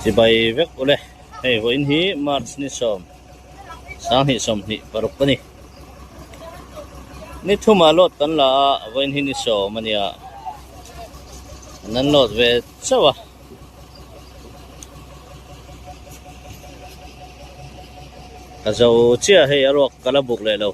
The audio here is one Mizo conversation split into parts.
Chibai vek ule hei vawiin hi March ni sawm sanghnih sawmhnih paruk a ni. Ni thumah load kan la a vawiin hi ni sawm a nia an an load ve chauh a. Ka zo chiah hei a ruak ka la buk leh lo.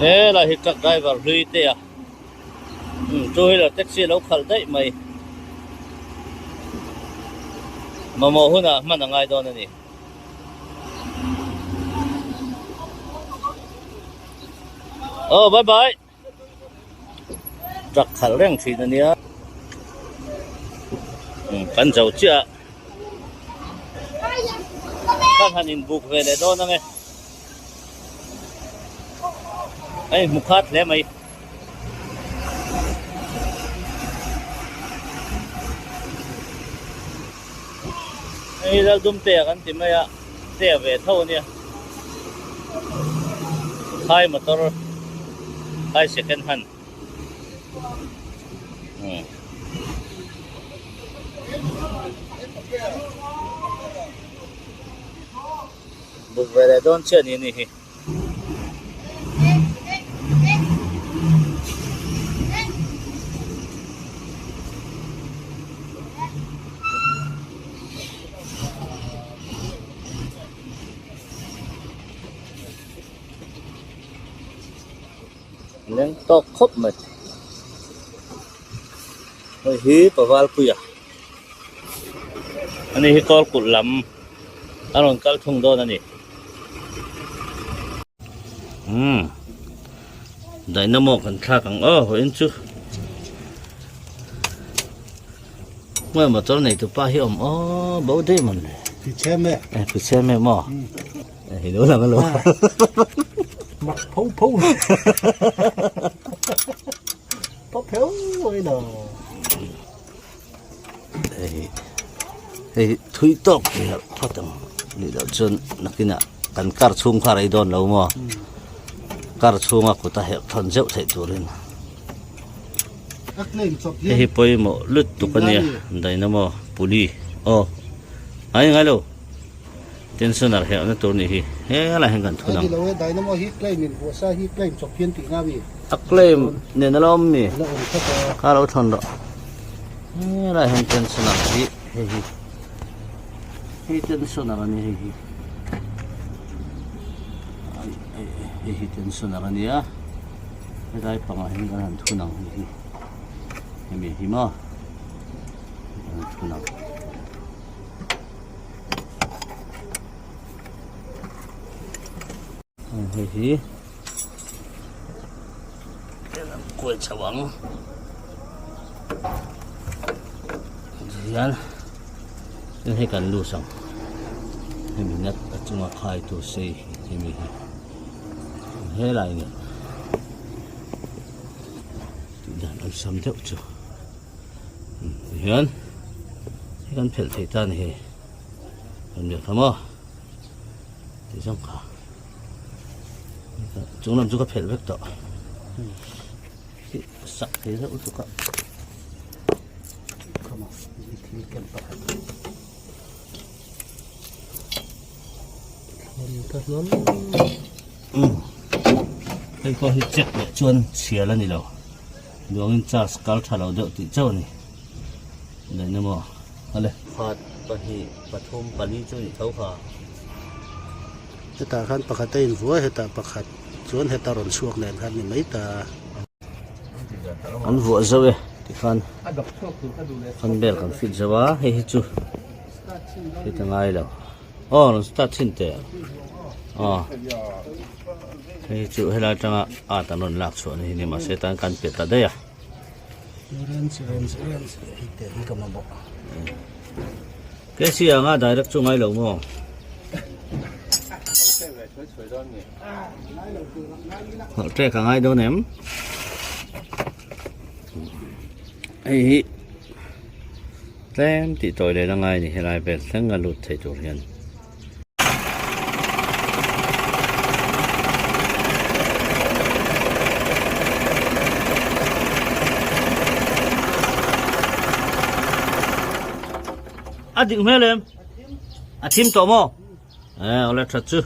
He lai hi truck driver hlui te a umm two wheeler taxi a lo khalh daih mai mamawh hunah hman a ngai dawn a ni. Aw bye bye. Truck khalh reng thin a nia umm kan zo chiah a kan han inbuk ve leh dawn ang e a inhmu khat hle mai. Hei Laldum te a kan ti mai a te a ve tho a nia phai motor phai second hand umm buk ve leh dawn chiah ni anih hi. Leng tawk khawp mai hei hi Pavalpuia ani hi kawl kulh lam a rawn kal thung dawn a ni. Umm dynamo kan thlak ang aw hawiin chu hmuai motor nei tu pa hi awm aw bo daih mawn le Pichhem e eh pichhem e maw eh hi lo lang alo mak pho pho pho pheu ai lo hei hei thui tawk hi phawt ang nih loh chuan nakinah kan car chhung kha a rei dawn lo maw car chhunga kut a herh thawn zeuh theih turin hei hi pawimawh lutuk a nia dynamo pulley aw ai ngai lo tensioner herhna tur nih hi helai hian kan thun ang a claim nen a la awm mi kha lo thawn rawh helai hian tensioner hi hei hi hei tensioner a ni hei hi hei hi tensioner a nia helai pangah hian kan han thun ang hei hi hemi hi maw kan han thun ang. Hei hi kuai chho ang hian tin hei kan lus ang hemi nat a chunga khai tur sei hemi hi helai nen tih dan awlsam deuh chu. Tihian hei kan phelh theih ta a ni hei kan biak kha maw tih zawng kha chung lam chu ka phelh vek tawh sak thei deuh lutuk a hei pawh hi check leh chuan chhial a ni lo. Duangin charge kal tha lo deuh tih chauh a ni. Daih na maw? Hale. Pakhat, pahnih, pathum, pali chu a nih tho kha. Hetah khan pakhat a invuai, hetah pakhat chuan heta rawn chhuak nen khan ni mai ta. An vuah zauh e tikhan fan bel kan fit zauh a, hei hi chu fit a ngai lo. Aw rawn start chhin teh aw hei chu helai atanga art an rawn lak chhuah ni hi ni mahse tan kan pe ta daih a. Kc anga direct chu ngai lo maw? Hlauh ṭek a ngai dawn em? Hei hi. Tlem tih tawi leh la ngai a ni helai vel thleng a lut thei tur hian. A dik hmel em? A thim tawh maw? Eh, awle that chu.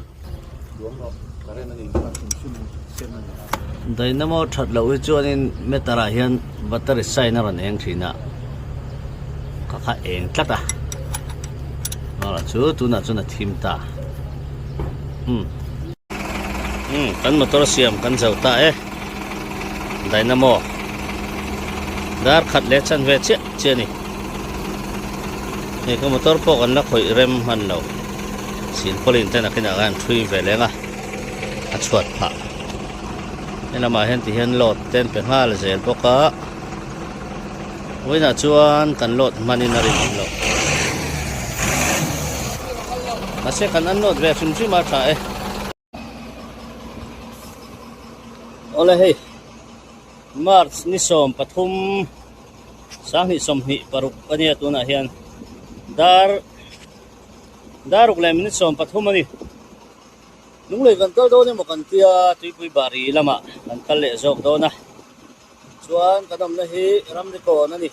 Dynamo that loh hi chuanin meter ah hian battery sign a rawn eng thin a, ka kha eng tlat a, awle chu tunah chuan a thim ta. Umm. Umm, kan motor siam kan zo ta e. Dynamo dar khat leh chan ve chiah chiah a ni. Hei ka motor pawh kan la khawih rem hman lo. Silpaulin te nakinah khan an thui ve leng a, a chhuat phah. He lamah hian ti hian load te an pe nghal zel bawk a, vawiinah chuan kan load hmanin a rinawm lo. Mahse kan unload ve hrim hrim a tha e. Awle hei March ni 13 2026 ania tunah hian dar daruk leh minute 13 ani lunglei kan kal dawn emaw kan tia tuipui bari lamah kan kal leh zawk dawn a chuan kan awmna hi ramri kawn ani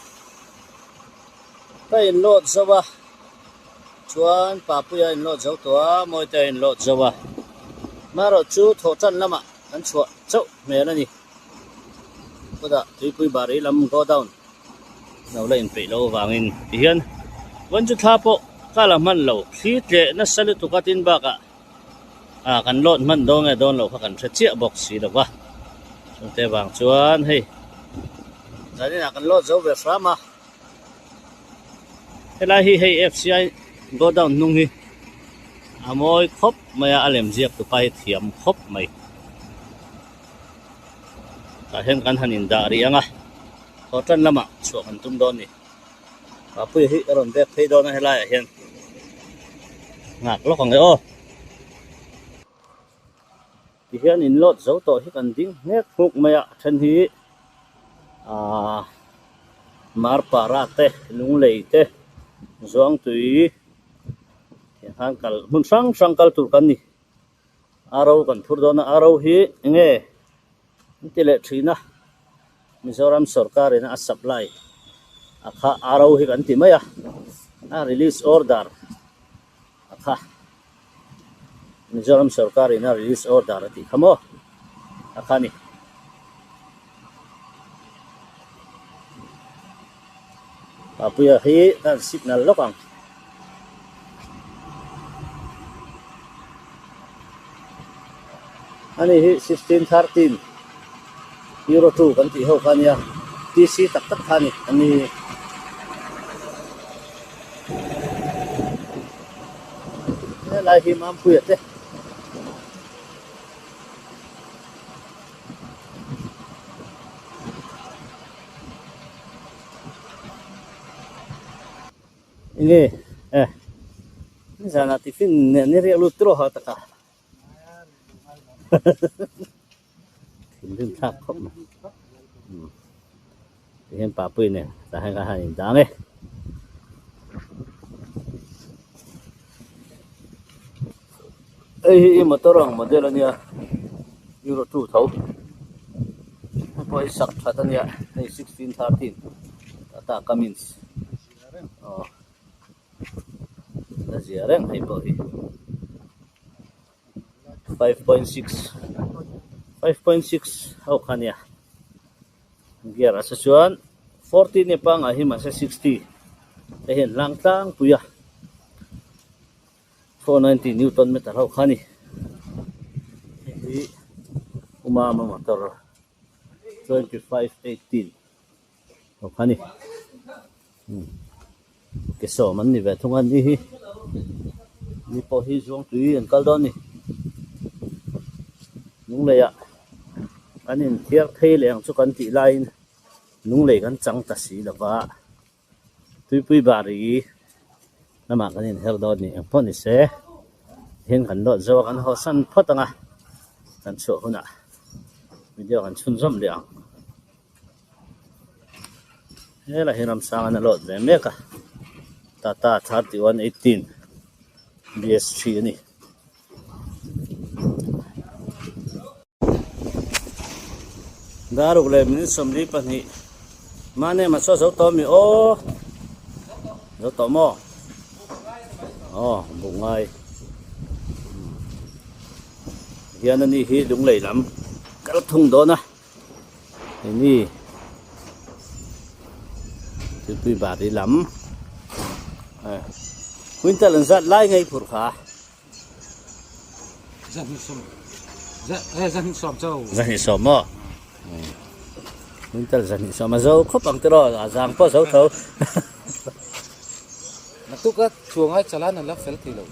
ka inlawt zo a. Chuan Papuia a inlawt zo tawh a, Mawite a inlawt zo a. Marawh chu thawhtan lamah kan chhuah chauh hmel a ni. Kawtah tuipui bari lam go down lo la inpeih loh avangin tihian vawn chu thla pawh ka la hman lo. Thli tleh nasa lutuk a tin bakah ah kan lawt hman dawn nge dawn loh kha kan hre chiah bawk si lo va. Chungte vang chuan hei zaninah kan lawt zo ve hram a. Helai hi hei FCI godown hnung hi a mawi khawp mai a, a lem ziak tupa hi thiam khawp mai. Tah hian kan han indah rih ang a, haw tan lamah chhuah kan tum dawn a ni. Papuia hi a rawn bek phei dawn a helaiah hian nghak lawk ang e aw. Tihian in load zo tawh hi kan ding hnek hnuk mai a, a then hi aaa Marpara te Lunglei te Zuangtui tiang khan kal hmun hrang hrang kal tur kan ni. Aro kan phur dawn a, aro hi enge an ti leh thin a, Mizoram sorkar in a supply a kha aro hi kan ti mai a, a release order a kha. Mizoram sorkar in a release order a tih kha maw a kha ni. Papuia hi ka han signal lawk ang. Ani hi 1613 Euro 2 kan tih ho kha ania TC tak tak kha ani ani hi. Helai hi Mampuia te Enge eh nizanah tiffin nen ni riak lut tawh ha taka thinrim thlak khawp mai tihian Papui nen tah hian ka han indang e. Hei hi i motor ang model ania euro 2 tho hei pawh hi sak that ania hei 1613 tata Cummins aw la zia reng hei pawh hi 5.6 5.6 ho kha ania gear a sa chuan 40 ni pangngai hi mahse 60 te hian hlang tlangpui a. 490 newton meter ho kha a ni hei hi umama motor 2518 ho kha a ni umm ke sawm an ni ve thung a ni hi ni pawh hi zuang tui an kal dawn a ni lunglei ah kan inthiar phei leh ang chu kan tih laiin lunglei kan chang ta si lo va. Tuipui bari lamah kan inher dawn ni eng pawh ni se hian kan lawt zo a kan haw san phawt ang a kan chhuah hunah video kan chhunzawm leh ang helai hi ramsang an a lawt ve mek a tata 3118 bs3 a ni. Daruk leh minute 42 mahni emaw saw zo tawh ami aw zo tawh maw. Aw buk ngai hian ani hi lunglei lam kal thung dawn a hei tuipui bari lam quintal an zat lai ngei phurh kha. Zahnih sawm maw? Quintal zahnih sawm a zo khawp ang tiraw a zang pawh a zo tho. Naktuk a chuang ai chalan an la fel thei lo.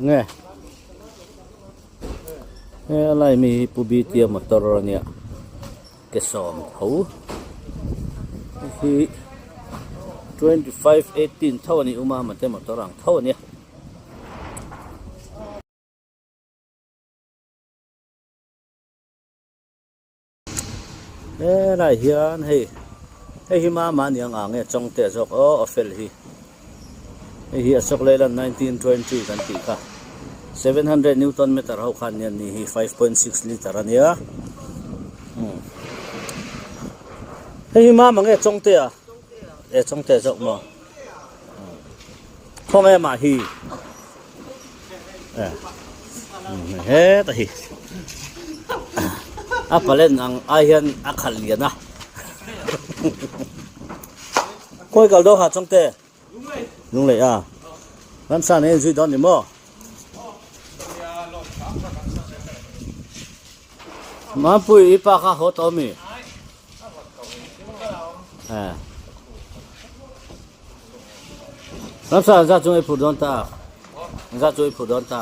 Nge. He a lai mi hi Pu Bitia motor a nia ke sawm tho hei hi 25 18 tho a ni uma mate motor ang tho a nia. Helai hian hei hei hi mama a ni ang ang nge chawngte zawk aw a fel hi hei hi Ashok Leyland 1920 kan tih kha 700 newton meter ho khan nia ni hi 5.6 liter a nia umm hei hi mama nge chawngte a e chawngte zawk maw khawnge mah hi heta hi a palen ang ai hian a khalh lian a khawi kal dawn ha chawngte lunglei a ramsa nei an zui dawn ni maw Mampui i pa kha haw tawh ami Ramsa an zat chu ei phur dawn ta an zat chu ei phur dawn ta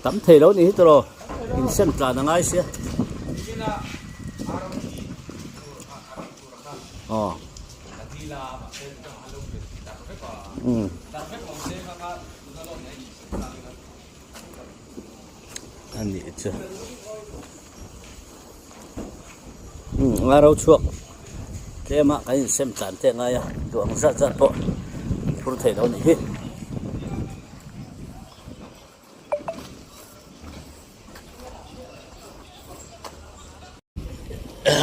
tam thei lo ni hi tawh insem tlan a ngai sia aw um a nih chu umm a ro chhuak tlem a kan insem tlan te a ngai a duh ang zat zat pawh phur theih loh a nih hi.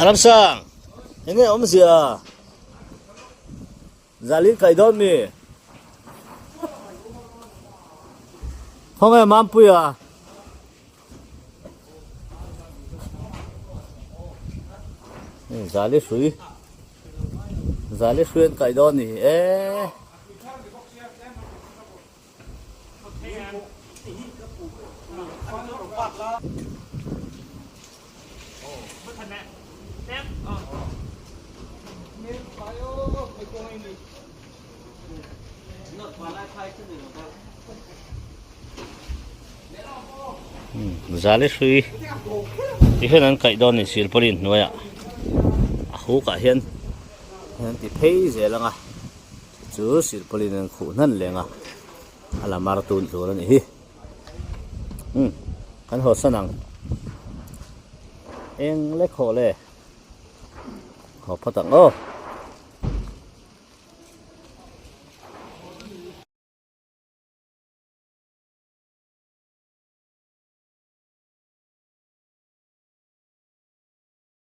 Ramsang eng nge awmzia Zalin kai dawn mi? Khawnge Mampuia? Zali hrui Zali hrui an kai dawn ni e. Zali hrui ti hian an kaih dawn a ni silpauline hnuaiah a hukah hian an ti phei zel ang a. Chu silpauline an khuh hnan leng a a la mar tun tur a nih hi umm kan haw san ang eng lek haw le haw phawt ang aw.